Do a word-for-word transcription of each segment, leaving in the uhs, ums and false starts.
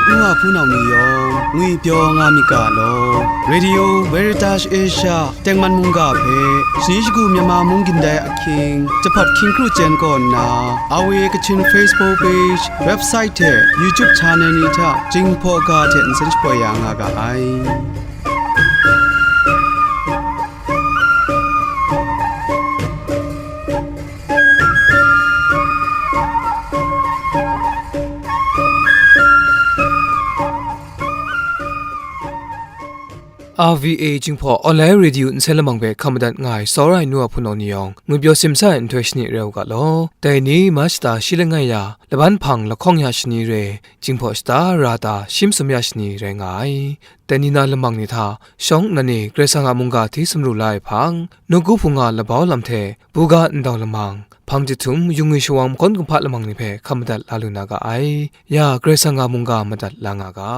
N wa hpunau ni yawng ngwipyaw nga myit ga law. Radio Veritas Asia tengman mungga hpe shani shagu Myanmar mung gindai ahkying, jahpat hkying kru chyen kaw nna, R V A Kachin Facebook page, website hte YouTube channel ni hta Jinghpaw ga hte nsen shapoi ya nga ga ai. R V A Jinghpaw Online Radio nsen lamang hpe hkam madat nga ai, tsawra ai nu wa hpunau ni yawng, ngwipyaw simsa ai nhtoi shani rai u ga law. Dai ni Mach shata shi langai ya, laban hpang lahkawng ya shani re, Jinghpaw shata ra ta shi masum ya shani rai nga ai. Dai ni na lamang ni hta, shawng nnan e Karai Kasang a mungga hti sumru la ai hpang, nawku hpung a labau lam hte, buga ndau lamang, hpang jahtum, yungwi shawang mahkawn kumhpa lamang ni hpe hkam madat la lu na ga ai. Ya, Karai Kasang a mungga madat la nga ga.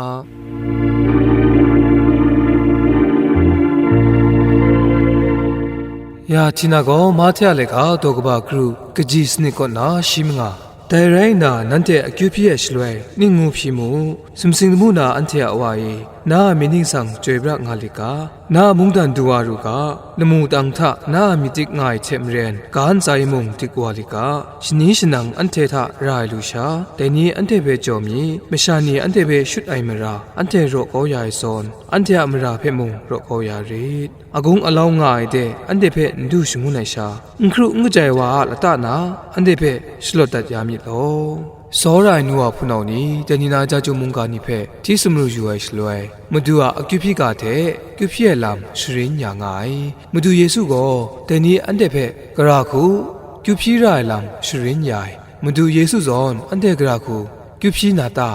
Ya, Htina gaw Mahte a laika daw kaba kru kaji sanit kaw na shi manga. Dai rai nna, nanhte akyu hpyi ai shaloi, ning ngu hpyi mu, sumsing lamu na anhte a wa e, na a myit ningsang chyoi pra nga lit ga, na a mungdan du wa ru ga, lamu tang hta na a myit dik nga ai hte maren, ga ntsa e mung dik wa lit ga, shani shanang anhte hta ra ai lu sha, dai ni anhte hpe jaw mi, masha ni anhte hpe shut ai mara, anhte raw kau ya ai zawn, anhte a mara hpe mung raw kau ya rit. Agung alau nga ai de, anhte hpe n du shangun ai sha, n hkru n kajai wa a lata na, anhte hpe shalawt dat ya myit law. Tsawra ai nu wa hpunau ni, dai ni na chyeju mungga ni hpe hti sumru yu ai shaloi, Madu a akyu hpyi ga hte kyu hpyi ai lam sharin ya nga ai. Madu Yesu gaw dai ni anhte hpe, "Gara hku, kyu hpyi ra ai lam sharin ya ai. Madu Yesu zawn anhte gara hku kyu hpyi na ta?"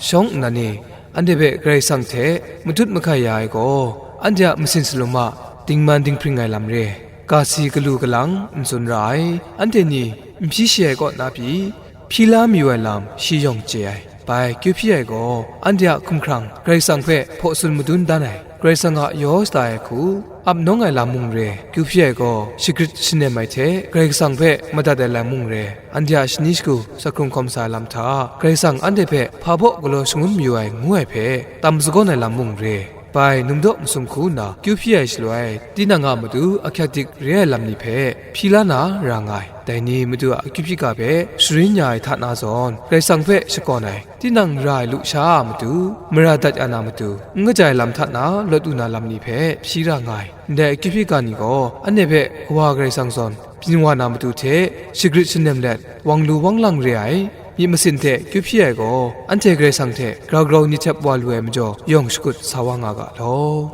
Shawng nnan e, anhte hpe Karai Kasang hte matut mahkai ya ai gaw, anhte a masin salum a dingman dinghpring ai lam re, ga si galu galang n tsun ra ai, anhte ni n hpyi shi ai kaw na pyi, hpyi la mayu ai lam shi yawng chye ai. Bai, kyu hpyi ai gaw, anhte a hkumhkrang Karai Kasang hpe hpaw tsun madun dan ai, Karai Kasang a yaw sata ai hku, ap nawng ai lam mung re, kyu hpyi ai gaw, shagrit shanem ai hte Karai Kasang hpe madat ai lam mung re, anhte a shani shagu, sa hkrung hkawm sa ai lam hta, Karai Kasang anhte hpe hpa baw galaw shangun mayu ai ngu ai hpe, tam sagawn ai lam mung re, bai, num daw masum hku nna kyu hpyi ai shaloi, tinang a matu ahkyak dik re ai lam ni hpe hpyi la na ra nga ai. Dai ni Madu a akyu hpyi ga hpe sharin ya ai hta na zawn, Karai Kasang hpe shakawn ai, tinang ra ai lusha a matu, mara dat ya na matu, n kaja ai lam hta na lawt lu na lam ni hpe hpyi ra nga ai. Ndai akyu hpyi ga ni gaw, anhte hpe Kawa Karai Kasang zawn byin wa na matu hte shagrit shanem let, wang lu wang lang re ai, myit masin hte kyu hpyi ai gaw, anhte Karai Kasang hte grau grau ni htep wa lu ai majaw, yawng shakut sa wa nga ga law.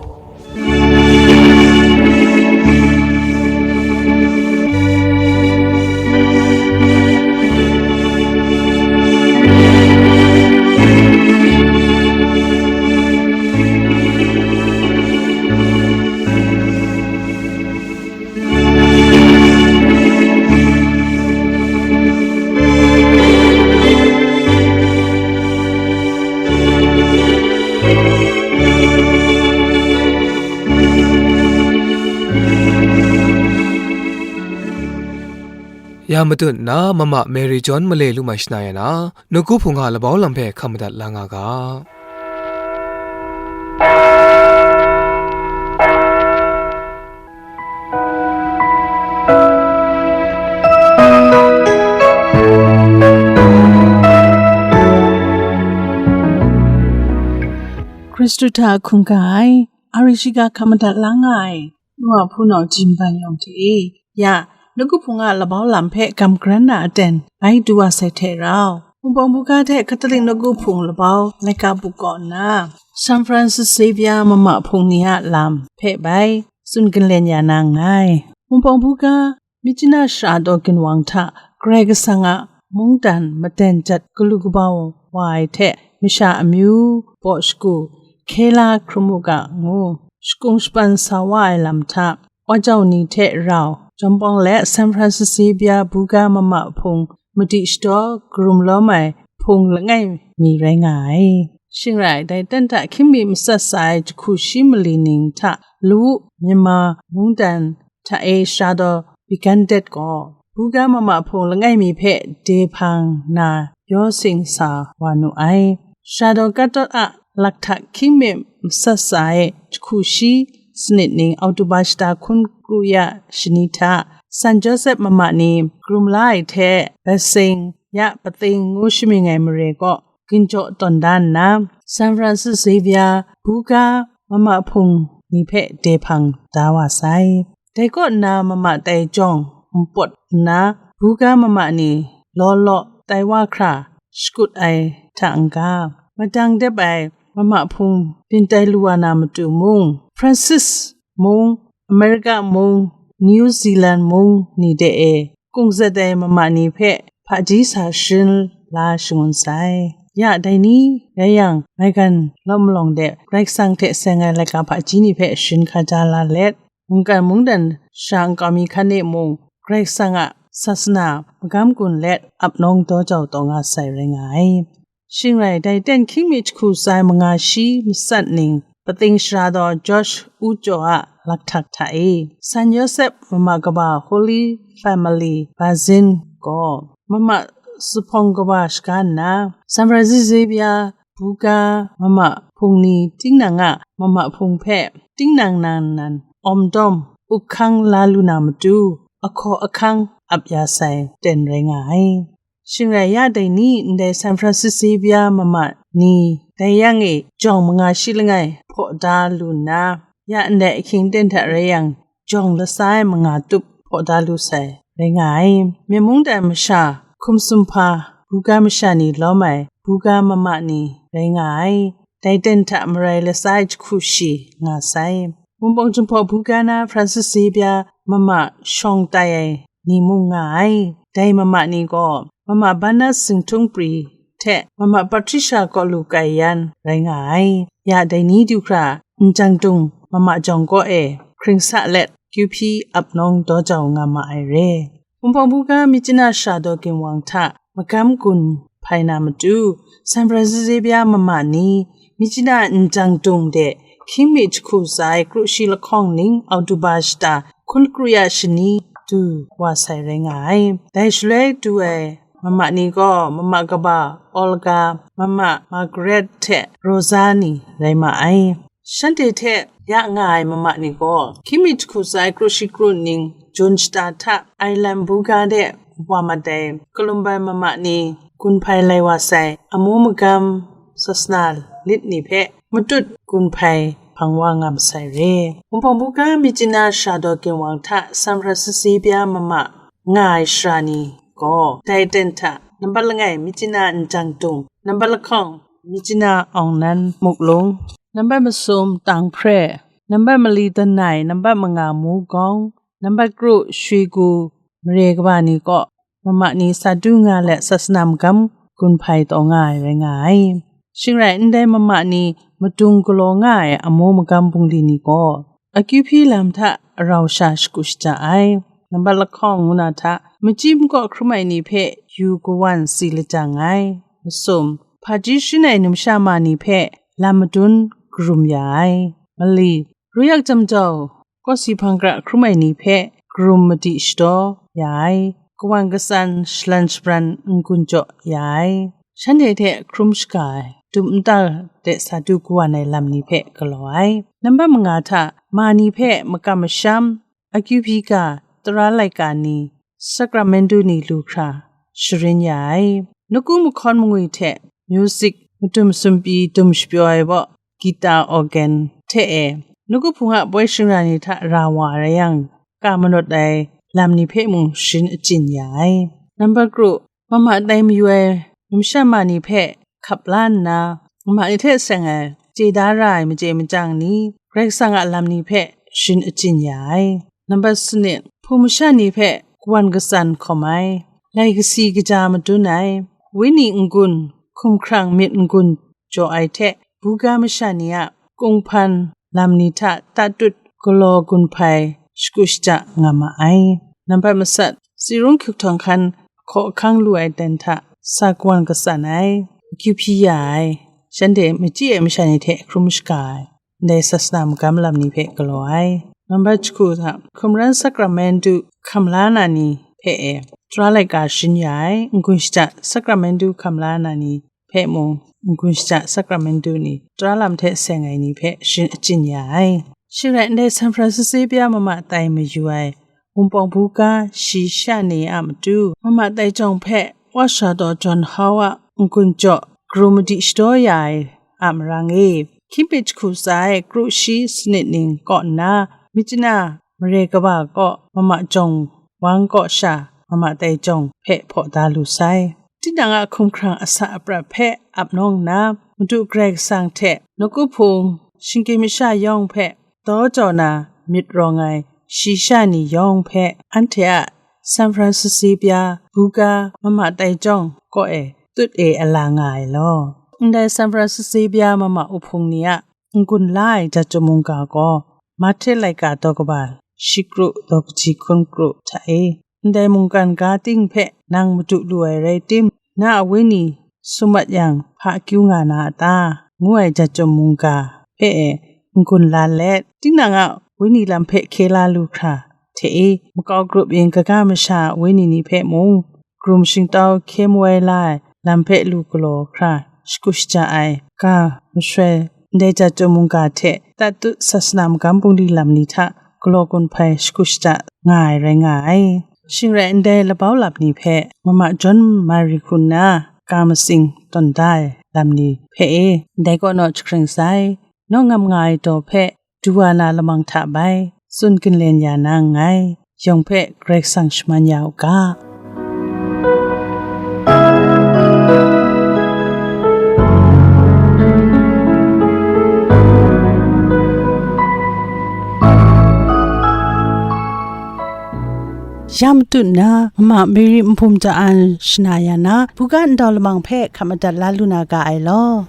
Ya matut nna, Mama Mary John male lu mai shana ya na, nawku hpung a labau lam hpe hkam madat la nga ga. Hkristu hta hkungga ai, a ri shiga hkam madat la nga ai, nu a hpunau jin ban yawng hte e, ya, nawku hpung a labau lam hpe gam garan na aten bai du wa sai hte rau, Wunpawng buga hte Catholic nawku hpung labau laika bu kaw nna, San Francis Xavier mama hpung ni a lam hpe bai tsun ginlen ya na nngai. Wunpawng buga Myitkyina shara daw ginwang hta Karai Kasang a mungdan maden jat galu kabau wa ai hte masha amyu baw shagu hkye la hkrum u ga ngu, shakung shapan sa wa ai lam hta, wa jau ni hte rau, Jawm Pawng let San Francis Xavier buga mama hpung madi shadaw karum lawm ai hpung langai mi rai nga ai. Shing rai, dai tan hta hkying mi matsat sa ai jahku shi mali ning hta lawu Myanmar mungdan hta e shara daw Bigandet gaw, buga mama hpung langai mi hpe de hpang na yaw sing sa wa nu ai. Shara daw Katawt a lakhta hkying mi masat sa ai jahku shi sanit ning Oktoba shata hkun kru ya shani hta San Joseph mama ni krum la ai hte, Basing ya Pating ngu shamying ai mare kaw ginjaw tawn da nna, San Francis Xavier buga mama hpung ni hpe de hpang da wa sai. Dai kaw nna mama tai jawng npawt nna, buga mama ni law law tai wa hkra shakut ai hta n-ga, madang dep ai mama hpung byin tai lu wa na matu mung, Francis mung, America mung, New Zealand mung ni de e kungzet ai mama ni hpe hpaji sa sharin la shangun sai. Ya dai ni rai yang, maigan lawm malawng de Karai Kasang hte seng ai laika hpaji ni hpe sharin hkaja la let, mungkan mungdan sha nkau mi hkan e mung Karai Kasang a sasana magam gun let ap nawng daw jau taw nga sai rai nga ai. Shing rai, dai ten hkying mi jahku tsa ai manga shi masat ning Pating Shara daw George Wu Jaw a lakhta hta e San Yosep mama kaba Holy Family Bazin gaw mama zuphpawng kaba shaga nna, San Francis Xavier buga mama hpung ni tinang a mama hpung hpe tinang nan nan awm dawm up hkang la lu na matu, ahkaw ahkang ap ya sai ten rai nga ai. Shing rai, ya dai ni ndai San Francis Xavier mama ni dai yang e jawng manga shi langai hpaw da lu nna, ya ndai ahkying ten hta rai yang, jawng lasa ai manga tup hpaw da lu sai rai nga ai. Myen mungdan masha hkum sumhpa buga masha ni lawm ai buga mama ni rai nga ai. Dai ten hta marai lasa ai jahku shi nga sai. Wunpawng Jinghpaw buga na Francis Xavier mama shawng tai ai ni mung nga ai. Dai mama ni gaw mama Bernard Singhtungpri hte mama Patricia Kawlu Kaiyan rai nga ai. Ya dai ni du hkra njang dung mama jawng kaw e hkring sa let kyu hpyi ap nawng daw jau nga ma ai re. Wunpawng buga Myitkyina Shara daw Ginwang hta magam gun hpai na matu, San Francis Xavier mama ni Myitkyina njang dung de hkying mi jahku tsa ai kru shi lahkawng ning Oktoba shata hkun kru ya shani du wa sai rai nga ai. Dai shaloi du ai mama ni gaw mama kaba Olga, mama Margaret hte Rosa ni rai ma ai. Shanhte hte ya nga ai mama ni gaw hkying mi jahku tsa ai kru shi kru ning Jun shata hta Ireland buga de wa mat ai Columban mama ni gun hpai lai wa sai amu magam sasana lit ni hpe matut gun hpai hpang wa nga masai re. Wunpawng buga Myitkyina Shara daw Ginwang hta San Francis Xavier mama nga ai shara ni gaw, dai ten hta nambat langai Myitkyina njang dung, nambat lahkawng Myitkyina Aung Naing Muklung, nambat masum Tang Hpre, nambat mali Danai, nambat manga Mu Gawng, nambat kru Shwi Gu mare kaba ni kaw mama ni sa du nga let sasana magam gun hpai taw nga ai rai nga ai. Shing rai, ndai mama ni madung galaw nga ai amu magam bungli ni gaw akyu hpyi lam hta arau sha shagu shaja ai. Nambat lahkawng ngu na hta, machyi makaw hkrum ai ni hpe yu kawan si lajang ai. Masum, hpaji sharin ai numsha ma ni hpe lam madun karum ya ai. Mali, ruyak jam jau, kawsi hpang kra hkrum ai ni hpe karum madi shadaw ya ai. Kawan katsan shalan shabran n-gun jaw ya ai. Shanhte hte hkrum shaga ai, dum nta de sa du kawan ai lam ni hpe galaw ai. Nambat manga hta, ma ni hpe makam masham, akyu hpyi ga, tara laika ni, sakramentu ni lu hkra sharin ya ai. Nawku mahkawn mangwi hte music, madum sumpyi dum shapyaw ai baw, gita, organ hte e, nawku hpung a poi shingra ni hta ra wa rai yang, ka manawt ai lam ni hpe mung sharin achyin ya ai. Nambat kru, mama tai mayu ai numsha ma ni hpe hkap la nna, mama ni hte seng ai chye da ra ai machye machyang ni, Karai Kasang a lam ni hpe sharin achyin ya ai. Nambat sanit, hpung masha ni hpe kawan katsan hkawm ai, lai kasi kaja madun ai, wenyi n-gun, hkumhkrang myit n-gun jaw ai hte, buga masha ni a kunghpan lam ni hta tatut galaw gun hpai shagu shaja nga ma ai. Nambat masat, tsi rung hkyuk htawng hkan hkaw ahkang lu ai ten hta sa kawan katsan ai, akyu hpyi ya ai, shanhte machyi ai masha ni hte hkrum shaga ai, ndai sasana magam lam ni hpe galaw ai. Nambat jahku hta, hkumran sakramentu hkam la na ni hpe e, tara laika sharin ya ai, n-gun shada sakramentu hkam la na ni hpe mung n-gun shada sakramentu ni tara lam hte seng ai ni hpe shi-, achyin ya ai. Shing rai ndai San Francisco bya mama tai mayu ai Wunpawng buga shi sha ni a matu, mama tai jawng hpe Wa Sha Taw John Hau a n-gun jaw kru madi shadaw ya ai a marang e, hkying mi jahku tsa ai kru shi sanit ning kaw nna, myit chana mare kaba kaw mama jawng wang kaw sha mama tai jawng hpe hpaw da lu sai. Tinang a hkumhkrang asa aprat hpe ap nawng nna, Madu Karai Kasang hte nawku hpung shinggyim masha yawng hpe daw jau na myit rawng ai shi sha ni yawng hpe anhte a San Francisco bya buga mama tai jawng kaw e tut e a la nga ai law. Ndai San Francisco bya mama uhpung ni a n-gun la ai jat chyum mungga gaw, Mahte laika daw kaba shi kru daw kaji hkun kru hta e, ndai mungkan ga ting hpe nang madu lu ai rai tim, na a wenyi sum mat yang, hpa akyu nga na a ta? Ngu ai jat chyum mungga hpe e n-gun la let, tinang a wenyi lam hpe hkye la lu hkra hte e, makau grup yin kaga masha a wenyi ni hpe mung, Karum shingtau hkye mu ai la ai lam hpe lu galaw hkra shagu shaja ai ga mashoi, ndai jat chyum mungga hte tatut sasana magam bungli lam ni hta galaw gun hpai shagu shaja nga ai rai nga ai. Shing rai ndai labau lap ni hpe mama John Mari hku nna ga matsing tawn da ai lam ni hpe e, ndai kaw naw jahkring sai. Nawng ngam nga ai daw hpe du wa na lamang hta bai tsun ginlen ya na nngai. Yawng hpe Karai Kasang shaman ya u ga. Ya matut nna, mama Mary Nhpum Ja An shana ya na, buga ndau lamang hpe hkap madat la lu na ga ai law.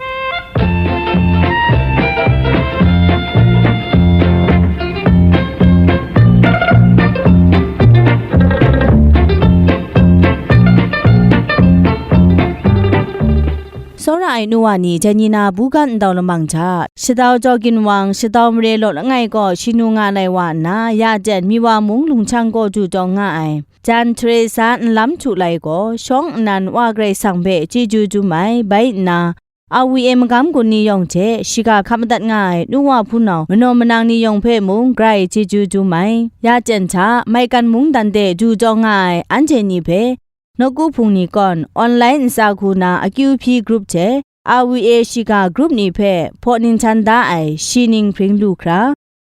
Tsawra ai nu wa ni, dai ni na buga ndau lamang hta, shadau jaw ginwang, shadau mare law langai gaw shi nu nga lai wa nna, ya jan Miwa mung lunghkyang gaw du tawng nga ai. Jan Teresa nlam htu lai gaw, shawng nnan Wa Karai Kasang hpe chyeju dum ai, bai nna, A W A magam gun ni yawng hte shiga hkap madat nga ai nu wa hpunau manaw manang ni yawng hpe mung grai chyeju dum ai. Ya jan hta, maigan mungdan de du tawng nga ai anhte ni hpe, nawku hpung ni kawn, online ntsa hku na akyu hpyi grup hte A W A shiga grup ni hpe hpaw ninghtan da ai shi ning hpring lu hkra,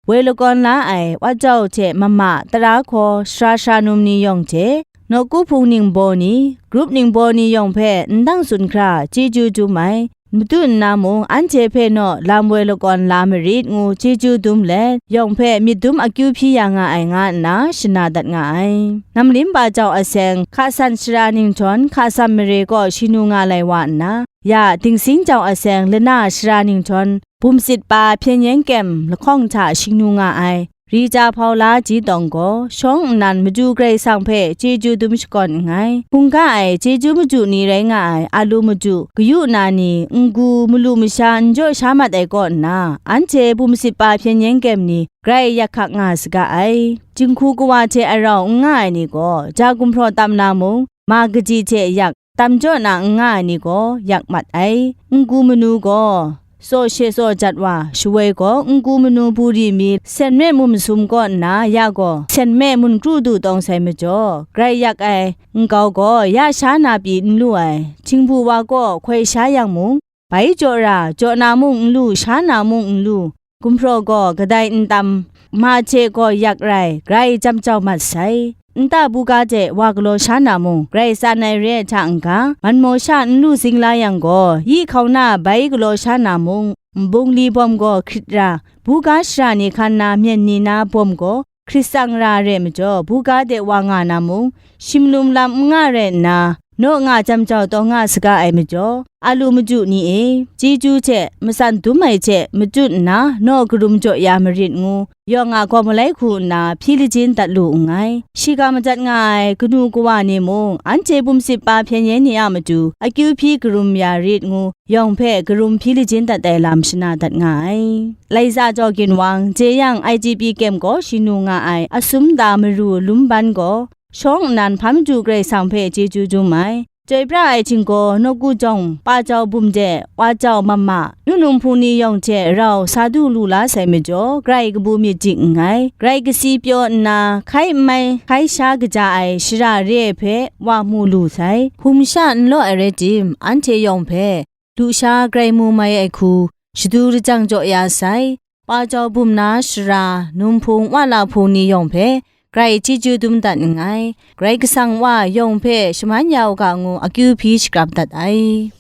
woi lakawn la ai Wa Jau hte mama tara hkaw sara sara num ni yawng hte, nawku hpung ningbaw ni, grup ningbaw ni yawng hpe ndang tsun hkra chyeju dum ai. Madu nna mung anhte hpe naw lam woi lakawn la marit ngu chyeju dum let, yawng hpe myit dum akyu hpyi ya nga ai nga nna shana dat nga ai. Namlim ba jau aseng, hka san sara ninghtawm, hka san mare kaw shi nu nga lai wa nna, ya, Dingsing jau aseng, lana sara ninghtawm, bum sit pa hpyen yen kyem lahkawng hta shing nu nga ai. Rita Hpaula Ji Tawng gaw, shawng nnan Madu Karai Kasang hpe chyeju dum shakawn nngai. Hkungga ai chyeju madu ni rai nga ai a lu madu kayu na ni, n-gu malu masha n jaw sha mat ai kaw nna, anhte bum sit pa hpyen yen kyem ni grai yak hkak nga saga ai. Jinghku kawa hte arau n nga ai ni gaw, ja gumhpraw tam na mung, ma kaji hte yak tam jaw na n nga ai ni gaw yak mat ai. N-gu manu gaw tsaw she tsaw jat wa, shawoi gaw n-gu manu buri mi sen me mun masum kaw nna, ya gaw sen me mun kru du tawng sai majaw, grai yak ai nkau gaw ya sha na pyi n lu ai. Htinghpu wa gaw hkoi sha yang mung, bai jaw ra, jaw na mung n lu, sha na mung n lu, gumhpraw gaw kadai n tam, ma hte gaw yak rai, grai jam jau mat sai. Nta buga de wa galaw sha na mung, grai tsan ai re ai hta n-ga, man maw sha n lu zing la yang gaw, yi hkauna bai galaw sha na mung, nbungli bawm gaw hkrit ra, buga shara ni hkan na myen ni na bawm gaw hkrit tsang ra re majaw, buga de wa nga na mung, shimlum lam n nga rai nna, naw nga jam jau taw nga saga ai majaw, a lu maju ni e, chyeju hte matsan dum ai hte matut nna, naw karum jaw ya marit ngu, yawng a gaw malai hku nna hpyi lajin dat lu nngai. Shiga madat nga ai kanu kawa ni mung, anhte bum sit pa hpyen yen ni a matu akyu hpyi karum ya rit ngu, yawng hpe karum hpyi lajin dat ai lam shana dat nga ai. Laiza jaw ginwang, jeyang I G P kyem gaw shi nu nga ai Asum Da Maru Lumban gaw, shawng nnan hpa madu Karai Kasang hpe chyeju dum ai. Chyoi pra ai htinggaw, nawku jawng pa jau bum de, wa jau mama, nu num hpung ni yawng hte rau sa du lu la sai majaw, grai kabu myit dik nngai. Grai kasi pyaw nna, hkai n mai, hkai sha kaja ai shara re ai hpe wa mu lu sai. Hkum sha n law ai rai tim, anhte yawng hpe, lusha grai mu mai ai hku, shadu lajang jaw ya sai. Pa jau bum na shara, num hpung, wa la hpung ni yawng hpe, grai chyeju dum dat nngai. Karai Kasang Wa yawng hpe shaman ya u ga ngu akyu hpyi shakram dat ai.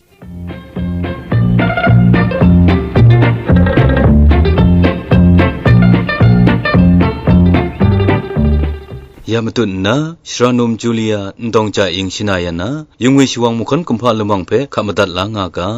Ya matut nna, Shara num Julia Ndawng Ja Ing shana yan na, Yungwi Shawang mahkawn kumhpa lamang hpe hkap madat la nga ga.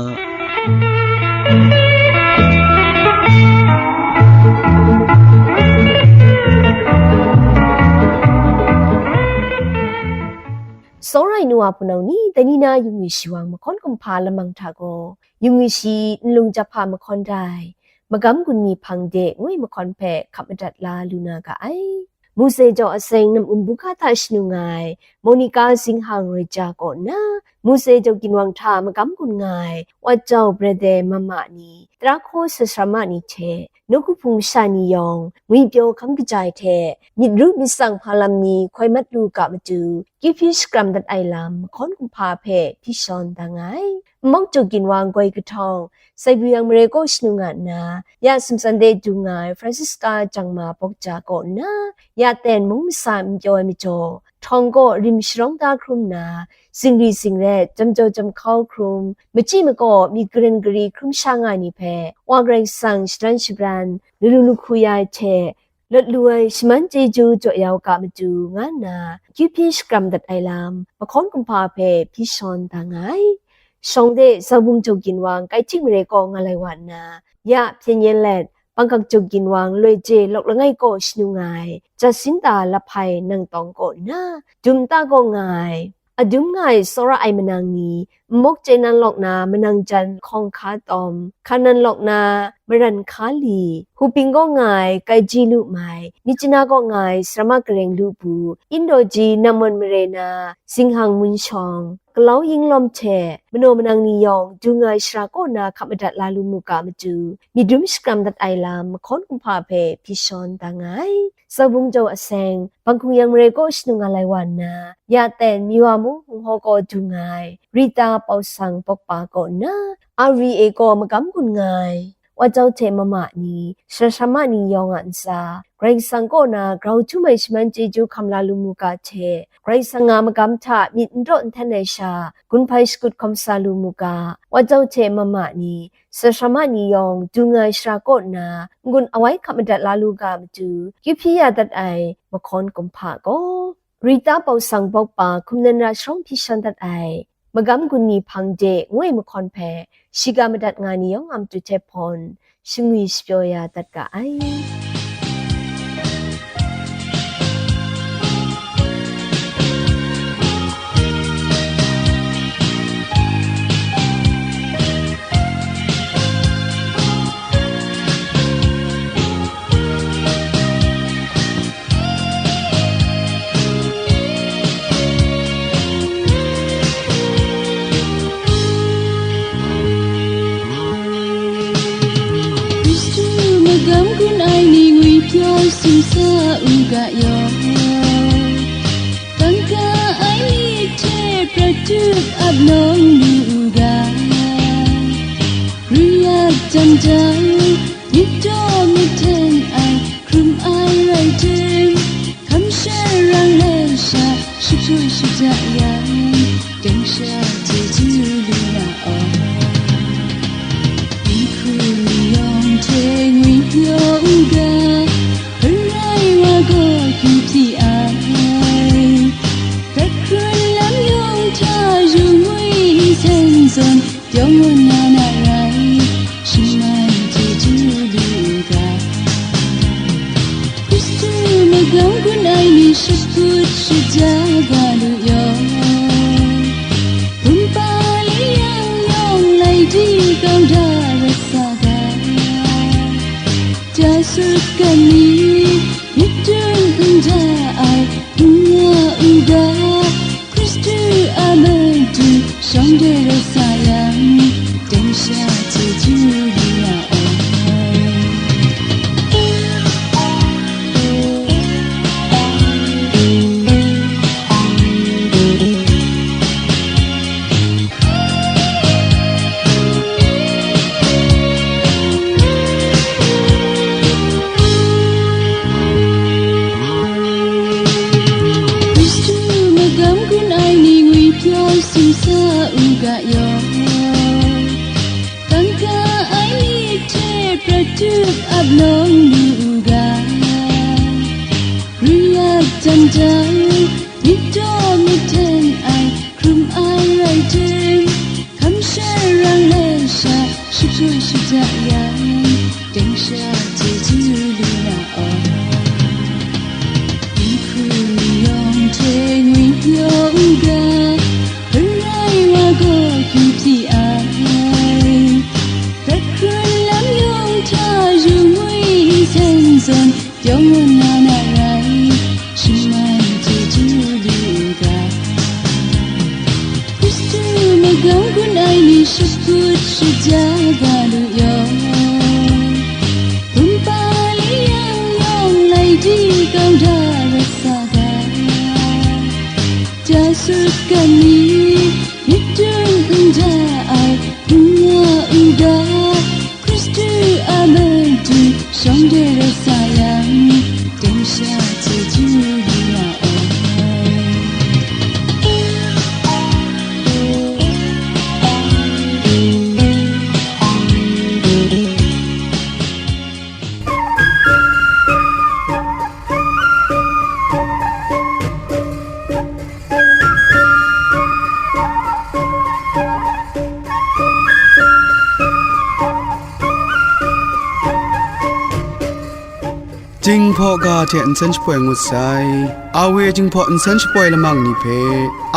Tsawra ai nu wa hpunau ni, dai ni na Yungwi Shawang mahkawn kumhpa lamang hta gaw, Yungwi shi nlung jahpa mahkawn dai, magam gun ni hpang de ngu ai mahkawn hpe hkap madat la lu na ga ai. Mose jaw aseng nam um buga hta shanu nga ai, Monica Zinghang Roija kaw nna, Mose jaw ginwang hta magam gun nga ai, Wat jau Brede Mama ni, tara hkaw sasrama ni hte, nawku hpung masha ni yawng, ngwipyaw hkam kaja ai hte, myit ru myit tsang hpa lam ni hkoi mat lu ga matu, kyu hpyi shakram dat ai lam, mahkawn kumhpa hpe hpyi shawn da nga ai. Nmawk jaw ginwang goi kahtawng, Saibu Yang mare kaw shanu nga nna, ya sumtsan de dung nga ai Francisca Jangma Bawkja kaw nna, ya ten mung masa n pyaw ai majaw, htawng kaw rim sharawng da hkrum nna, zingri zingret, jam jaw jam hkau hkrum, machyi makaw myit garen gari hkrum sha nga ai ni hpe, Wa Karai Kasang shadawn shabran, lanu lahku ya ai hte, lawt lu ai shaman chyeju jaw ya u ga matu, nga nna, kyu hpyi shakram dat ai lam, mahkawn kumhpa hpe hpyi shawn da nga ai. Shawng de, Zaubung jaw ginwang, Kaihting mare kaw nga lai wa nna, ya hpyen yen let, Bangkok jaw ginwang, Loi je Lawk Langai kaw shanu nga ai, Jacinta Lahpai Nangtawng kaw nna, dum nta kaw nga ai, adum nga ai tsawra ai manang ni, nmawk chye nan lawk na manang jan hkawng hka tawm, hkan nan lawk na maran hka li, Huping kaw nga ai Kaiji Lu Mai, Myitkyina kaw nga ai Sarama Kareng Lu Bu, Indaw ji Namwan mare na Zinghang Mun Shawng, Kalau Yinglawm hte manaw manang ni yawng, du nga ai shara kaw na hkap madat la lu mu ga matu, myit dum shakram dat ai lam, mahkawn kumhpa hpe hpyi shawn da nga ai. Zaubung jaw aseng, Bangkung Yang mare kaw shanu nga lai wa nna, ya ten Miwa mung Hung Haw kaw du nga ai, Rita Pausang Bawkpa kaw nna, R V A kaw magam gun nga ai, Wa jau hte mama ni, sasrama ni yawng a ntsa, Karai Kasang kaw na grau htum ai shaman chyeju hkam la lu mu ga hte, Karai Kasang a magam hta myit n daw n hten ai sha, gun hpai shakut hkawm sa lu mu ga, Wa jau hte mama ni, sasrama ni yawng, du nga ai shara kaw nna, n-gun awai hkap madat la lu ga matu, kyu hpyi ya dat ai mahkawn kumhpa gaw, Rita Pausang Bawkpa hkum nan ra sharawng hpyi shawn dat ai, magam gun ni hpang de ngu ai mahkawn hpe, shiga madat nga ni yawng a matu hte hpawn, shangwi shapyaw ya dat ga ai. Hkristu magam gun ai ni ngwipyaw sumsa u ga yaw, kangka ai myit hte prat tup ap nawng lu u ga, ruyat jang jang, myit daw myit hten ai, hkrum ai rai tim, hkam sharang rai sha, shakut shaja yang, dang sha chyeju lu na aw. Dinghku ni yawng hte ngwipyaw u ga, hparai wa gaw kyu hpyi ai. Prat hkrun lam yawng hta yu ngwi nsen zawn, Pyaw ngu na na rai, shingman chyeju lu u ga. Hkristu magam gun ai ni shakut shaja ga lu yaw, kumpa liyang yawng lai di kau da rat sa ga. Ja sut ga mi, myit dun n ja ai, n nga u ga, Hkristu a madu, Yawng sumsa u ga yaw, kangka ai myit hte prat tup ap nawng lu u ga, ruyat jang jang, myit daw myit hten ai hkrum ai rai tim, hkam sharang lasha shapru shaja yang, deng sha chyeju lu na aw. Dinghku yawng hte ngwi yaw u ga, hparai wa gaw hkyu hpyi ai. Prat hkrun lam yawng hta yu ngwi nsen zawn, yawng wan na na rai, shingman chyeju lu u ga. Hkristu magam gun ai ni shakut shaja ga lu yaw, kumpa liyang yawng lai di kau da rat sa ga. Ja sut ga ni, myit dun n ja ai, hkrum nga u ga, Hkristu a matu shawng de rai sa yang, deng sha chyeju lu na aw. Jinghpaw ga hte nsen shapoi ngut sai. Awe Jinghpaw nsen shapoi lamang ni hpe,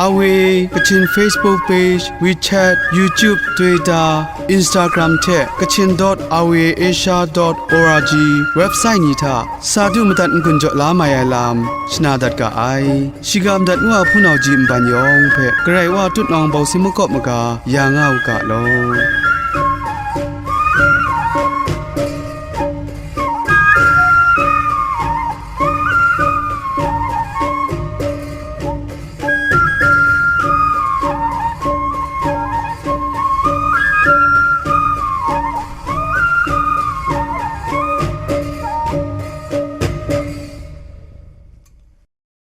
Awe Kachin Facebook page, WeChat, YouTube, Twitter, Instagram hte kachin dot awe asia dot org website ni hta sa du madat n-gun jaw la mai ai lam shana dat ga ai. Shiga madat nu a hpunau ji nban yawng hpe Karai Wa tutnawng bawsin makawp maga ya nga u ga law.